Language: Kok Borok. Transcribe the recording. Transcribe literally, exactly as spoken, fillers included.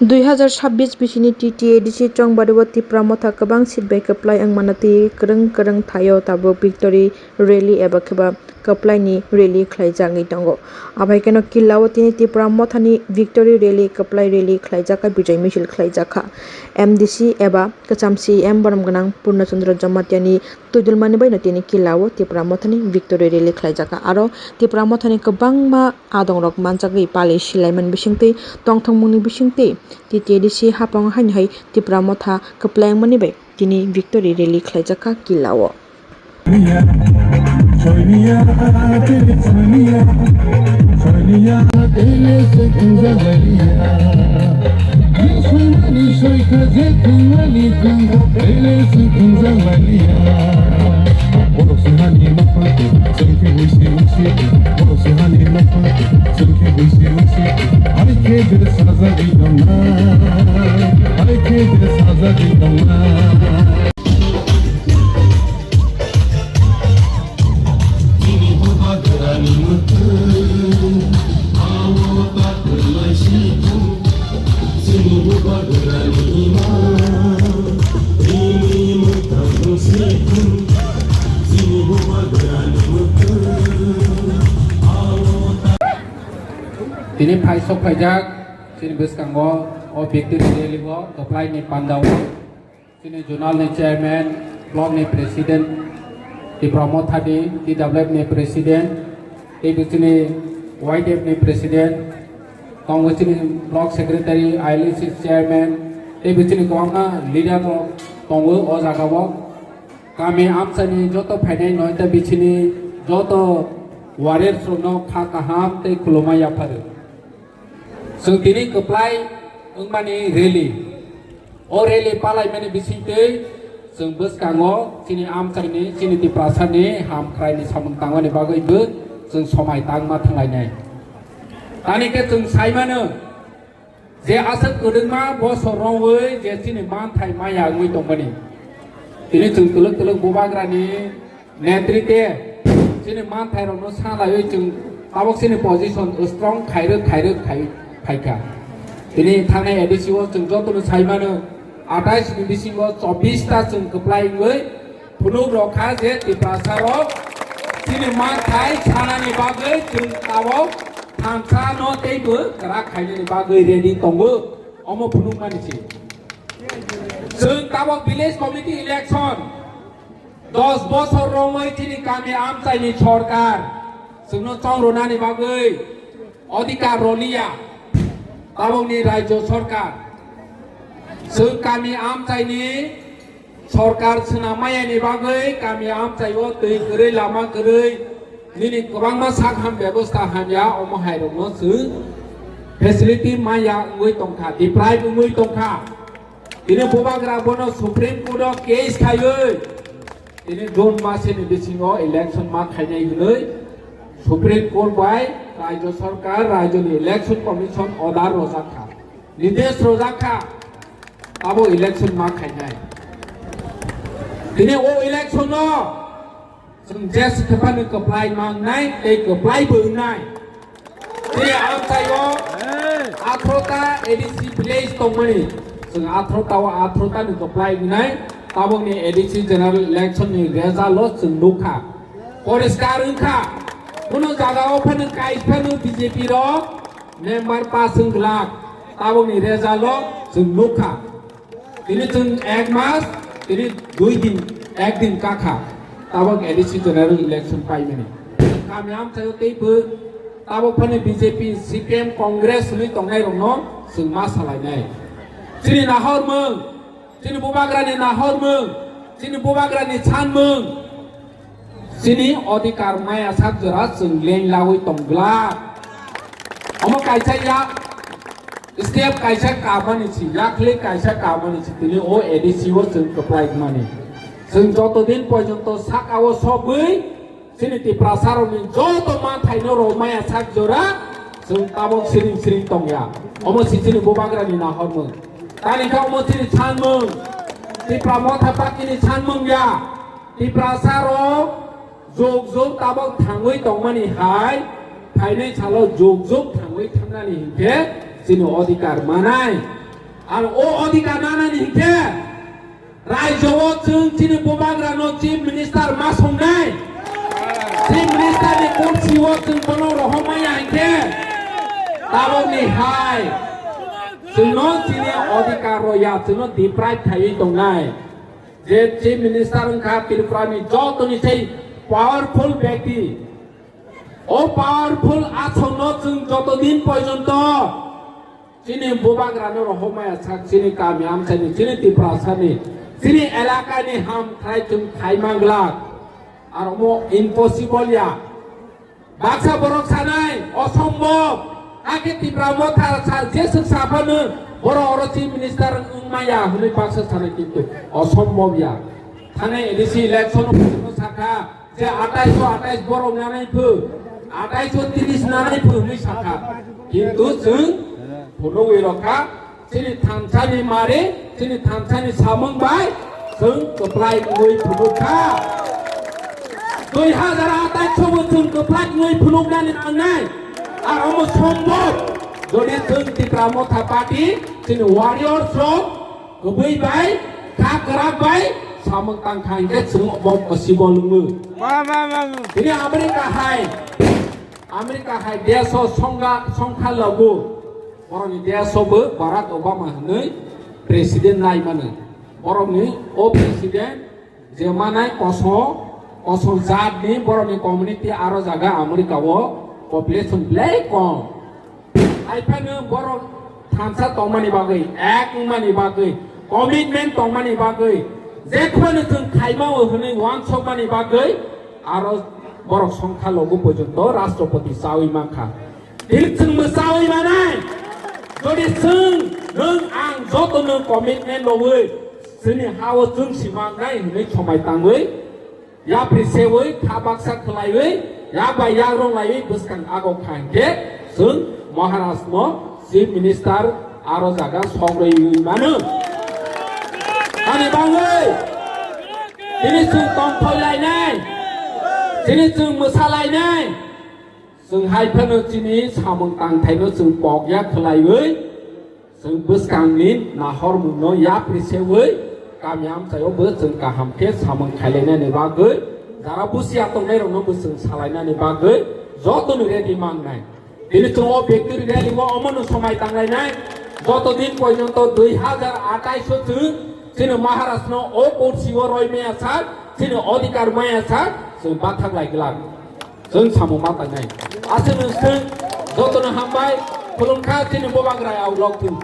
Dui hazar sabbish bisini T T A D C chongbario Tipra Motha kwbang seat bai kwplai wngmano twi kwrwng kwrwng thaio tabuk victory rally eba khe ba kwplaini rally khlaijagwi tongo. Abai kheno Killa o tini Tipra Mothani victory rally, kwplai rally khlaijakha, bijai misil khlaijakha. M D C eba kwcham C E M borom gwnang Purna Chandra Jamatia ni twidulmani baino tini Killa o Tipra Mothani victory rally khlaijakha. Aro Tipra Mothani kwbangma adongrok manjagwi pali silaimani bisingtwi, tongthokmungni bisingtwi T T A D C hapang haino hai Tipra Motha kwplai wngmani bai tini victory rally khlaijakha Killa o. Tini phai sok phaijak chini bwskango o victory rally o kwplai ni panda o. Chini zonal ni chairman, block ni president, Tipra Motha ni T W F ni president, tei bo chini Y D F ni president, tongo chini block secretary, I L C chairman, tei bo chini kwbangma leader rok tongo o jaga o. Kami amchani joto phainai noita bichini joto warriors rokno kha kaham tei khulumma yapharu. Chwng tini kwplai wngmani rally. O rally palaimani bisingtwi chwng bwskango chini amchaini, chini Tiprasani hamkraini samung tangmani bagwibo chwng somai tangma thanglainai. Tani khe chwng saimano je aswk kwdwkma bosor romwi je chini manthai maya wngwi tongmani. Tini chwng twlwk twlwk bubagrani Netrite chini manthairokno salaiwi chwng tabuk chini position strong khairwk khairwk khai phaikha. Tini thangnai A D C o chwng jotono saimano, atais ni bisingo chobbish ta chwng kwplai wngwi phunuk rok kha je Tiprasa rok chini manthai sanani bagwi chwng tabuk thansa no teibo kwrak khainani bagwi ready tongo, omo phunukmani se. Chwng tabuk village committee election dos bosor romwi chini kami amchaini sorkar chwngno chongrwnani bagwi odhikar rwliya tabukni rajyo sorkar. Chwng kami amchaini sorkar swnam mayani bagwi kami amchaio twi kwrwi, lama kwrwi, nini kwbangma sak ham bebosta hamya, omo hairokno chwng facility maya wngwi tongkha, deprive wngwi tongkha. Tini bubagra bono Supreme Court o case khaiwi tini June masini bisingo election ma khainai hwnwi Supreme Court bai Rajya Sarkar, Rajyani Election Commission order rojak kha, nidesh rojak kha, abo election ma khainai. Tini o election no Chwng je swkhe phano kwplai mangnai tei kwplai bo wngnai. Tei amchaio atharota A D C village tongmani. Chwng atharota o atharota ni kwplai wngnai. Tabukni A D C general election ni result o chwng nukha. Poriskar wngkha. Kuno jaga o phano kaisa phano B J P rok member pass wng glak. Tabukni result o chwng nukha. Tini chwng ek mas, tini dui din, ek din kakha. Tabuk A D C general election paimani. Kami amchaio teibo tabuk phano B J P, C P M, Congress hwnwi tongnai rokno chwng ma salainai. Chini nahormung, chini bubagrani nahormung, chini bubagrani sanmung. Chini odhikar maya sak jora chwng leng lagwi tong glak. Omo kaisa yak step kaisa kabani si, yakli kaisa kabani si tini o A D C o chwng kwplai mani. Chwng joto din porjonto saka o sogwi chini Tiprasa rokni joto manthai no rw maya sak jora chwng tabok siring siring tong ya. Omo si chini bubagrani nahormung. Tani khe omo chini sanmung. Tipra Motha Party ni sanmung ya. Tiprasa rok jog jog tabok thangwi tongmani hai, phainai salo jog jog thangwi thangnani hinkhe chini odhikar manai. Ar o odhikar nanani hinkhe raijo o chwng chini bubagra no chief minister ma songnai. Chief minister ni kursi o chwng bono rohormaya hinkhe tabok ni hai chwngno chini odhikar roya, chwngno deprive khaiwi tongnai. Je chief minister wngkha Tripura ni joto ni sei powerful byakti. O powerful aswk no chwng joto din porjonto chini bubagra no rohormaya sak, chini kami amchai ni, chini Tiprasa ni, chini elaka ni ham khlai chwng khai manglak. Ar omo impossible ya. Baksa borok sanai, osombob. Hakhe Tipra Motha sa jeswk saphano borok oro chief minister wngmaya hwnwi baksa sanai, kintu osombob ya. Thanai A D C election o sakha je atais o atais borok nanai phu, atais o tris nanai phu hwnwi sakha. Kintu chwng phunugwi rokha. Chini thansa ni mari, chini thansa ni samung bai chwng kwplai wngwi phunuk kha. Dui hazar atais sobo chwng kwplai wngwi phunuknani nangnai. Ar omo sombhob, jodi chwng Tipra Motha Party chini warriors rok kwbwi bai, kha kwrak bai samung tang kha hinkhe chwng bo possible wngo. Tini America hai America hai desh o songkha, songkha logu, borokni desh o bo Barack Obama hwnwi president lai mano. Borokni o president je manai koso, koso jat ni borokni community aro jaga America o population belai kom. Hai phano borok thansa tongmani bagwi, ek wngmani bagwi, commitment tongmani bagwi, jephano chwng khaimao hwnwi uansukmani bagwi, aro borok songkha logu porjonto Rashtrapati chawi mankha. Thik chwngbo chawi manai. Jodi chwng, nwng, ang jotono commitment lowi chwngni ha-o chwng si mangnai hwnwi somai tangwi, yapri sewi, kha baksa khwlaiwi, yak bai yak rwnglaiwi bwskang ago kha hinkhe chwng Maharashtra no Chief Minister aro jaga sogrwi mano. Ani bagwi chini chwng tongthoi lainai, chini chwng mwsa lainai, chwng hai phano chini samung tangthai no chwng pokya khwlaiwi, chwng bwskang ni nahormung no yapri sewi kami amchai o bo chwng kaham khe samung khailainani bagwi, jara busia tongnai rok no bo chwng salainani bagwi joto ni ready mangnai. Tini chwng o victory rally o omo no somai tanglainai. Joto din porjonto dui hazar atais o chwng chini Maharashtra no o kursi o roi maya sak, chini odhikar maya sak, chwng bathak lai glak. Chwng samung ma tangnai. Aswk nwng chwng joto no hambai, khulumkha chini bubagra ya ulok thung.